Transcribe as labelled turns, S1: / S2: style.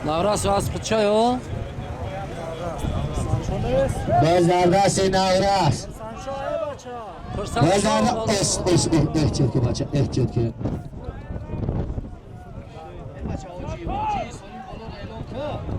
S1: Наврас асп чаё.
S2: Боз дар дасти Наврас.
S1: Хурсанд.
S2: Боз дар эс эс, эҳтиёт ки, бача, эҳтиёт ки.
S3: Бача, оҷи, оҷи, сони боло эълон кун.